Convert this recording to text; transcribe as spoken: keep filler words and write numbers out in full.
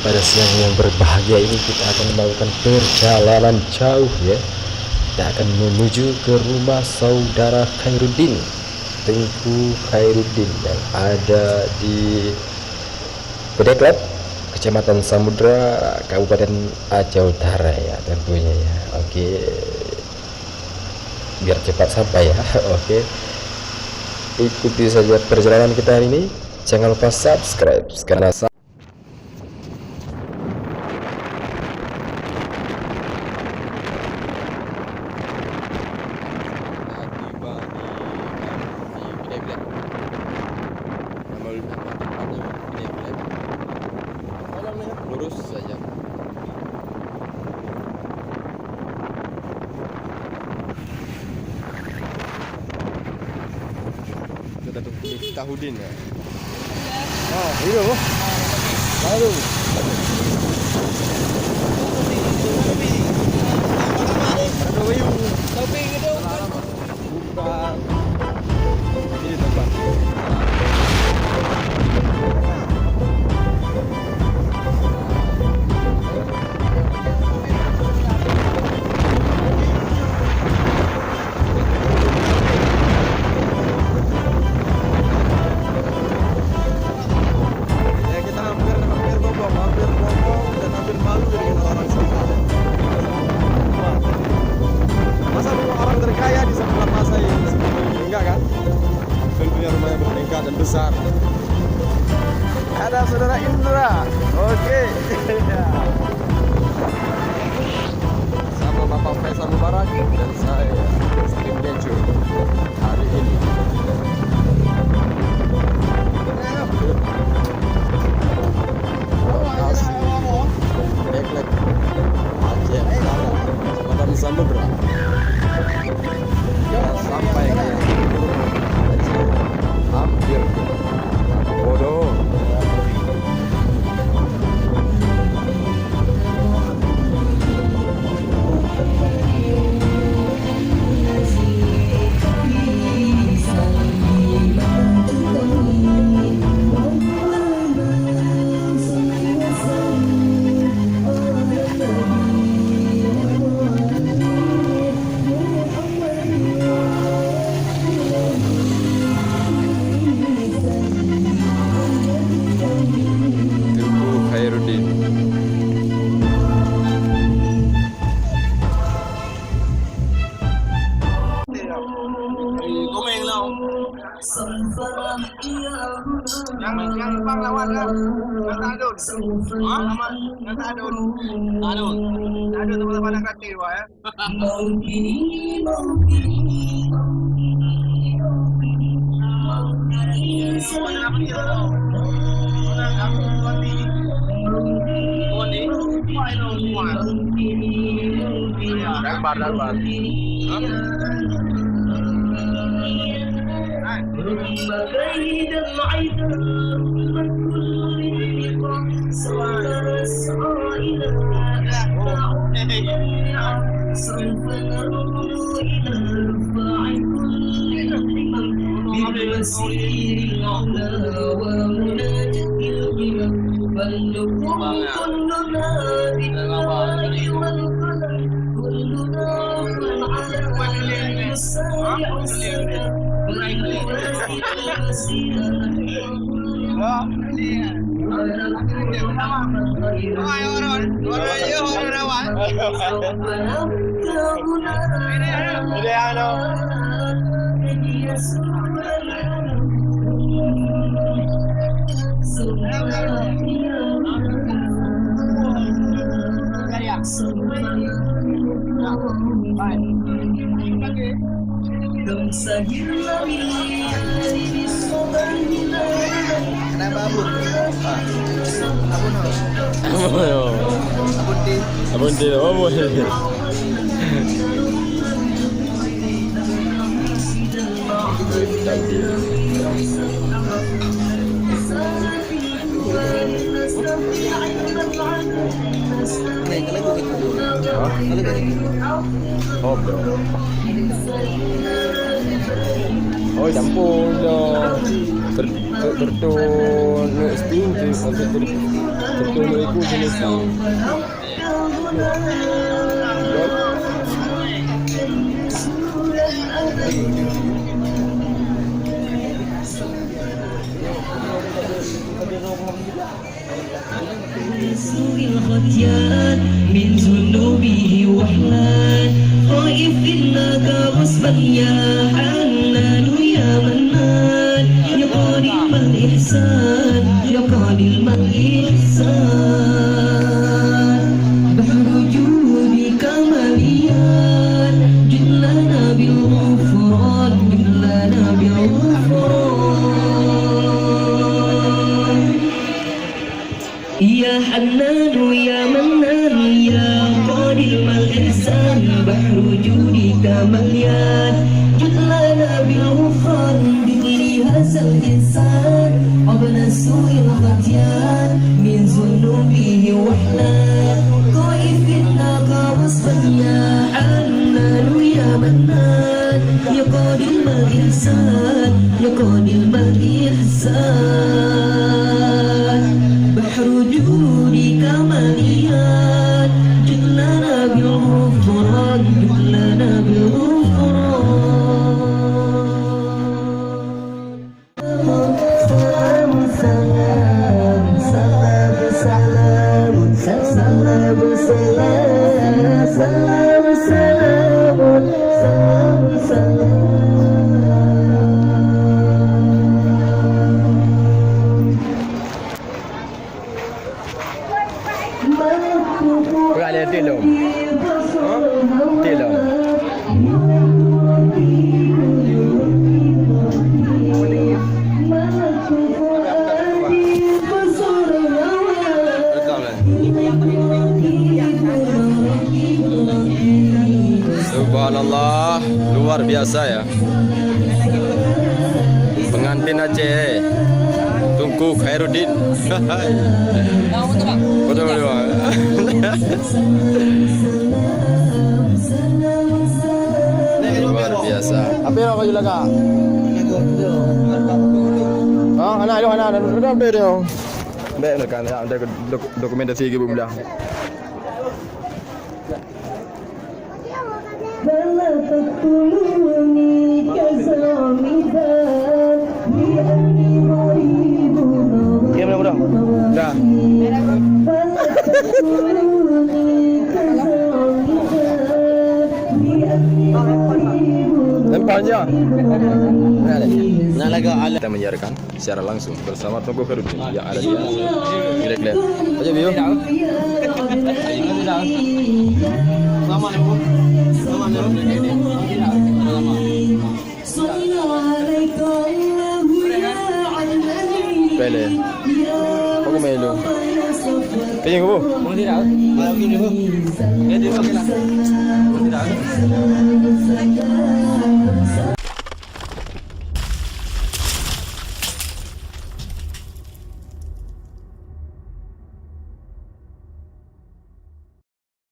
Pada siang yang berbahagia ini kita akan melakukan perjalanan jauh, ya. Kita akan menuju ke rumah saudara Khairuddin, Teuku Khairuddin yang ada di Pedeklab, Kecamatan Samudra, Kabupaten Aceh Utara, ya, tentunya, ya. Oke. Biar cepat sampai, ya. Oke. Ikuti saja perjalanan kita hari ini. Jangan lupa subscribe karena sa- Nah, tiba di, di kedai Black. Nama, nama tempatnya kedai Black. Lurus saja. Kita tu Miftahudin, ya. Ah, hidup, oh. Baru. Aduh, ayu. Buka. Ini tempat. Ya, kita hampir, hampir gobong, hampir gobong dan hampir malu dengan orang sini. Wah. Masa punya orang terkaya di sebelah masa ini? Enggak, kan? Tentunya rumahnya bertingkat dan besar. Ada saudara Indra. Oke. Sama Bapak Faisal Mubarak dan saya, Muslim Nature, hari ini. Lokasi Deklek Aceh Utara, Kecamatan Samudra. Sampai ke hampir bodoh. Teuku Khairuddin. Komeng tau. Yang, yang bang lawan kan? Yang tak adun. Ha? Yang tak adun. Tak adun. Tak adun sama-sama nak kata, wah, ya. Dalbar, dalbar. Kenapa, Abun? Ah. Abun, oh. Abun di. Abun di, oh, boleh. Hah? Oh, bro. Oh, campur dah. Ter-, ter-, tertun, steam, ter-, ter-, ter-, سوء الختيان من ذنوبه وحلان. خائف إنك غصبا يا حنان يا منان، يا قادم الإحسان، يا قادم الإحسان. بحر جودك مليان، جد لنا بالغفران، جد لنا بالغفران. يا حنان يا منان، يا قادم الإحسان، بحر جودك مليان، جد لنا بالغفران، جد لهذا الإنسان قبل سوء الختيان من ذنوبه وحلان. خائف إنك غصبا يا حنان يا منان، يا قادم الإحسان، يا قادم الإحسان. بحر جودك مليان، جد لنا بالغفران، جد لنا بالغفران. سلام، سلام، سلام، سلام، سلام، سلام، سلام، سلام، سلام. Peugah lé, dek lom. Ha? Dek lom. Subhanallah, luar biasa ya. Pengantin Aceh, eh. Teungku Khairuddin. Betul, betul. Luar biasa. Apa yang kau lakukan? Ah, anak, aduh, anak, anak, aduh, aduh, aduh. Baik, rekan, ya, ada dok-, dokumentasi lagi belum dah. Oke, mudah-mudahan. Dah. Nampak je. Nak lagi alat. Kita menyiarkan secara langsung bersama Teungku Khairuddin yang ada di Greg Lab. Aja, Bio. Pele. Apa kau main tu? Kayaknya kau.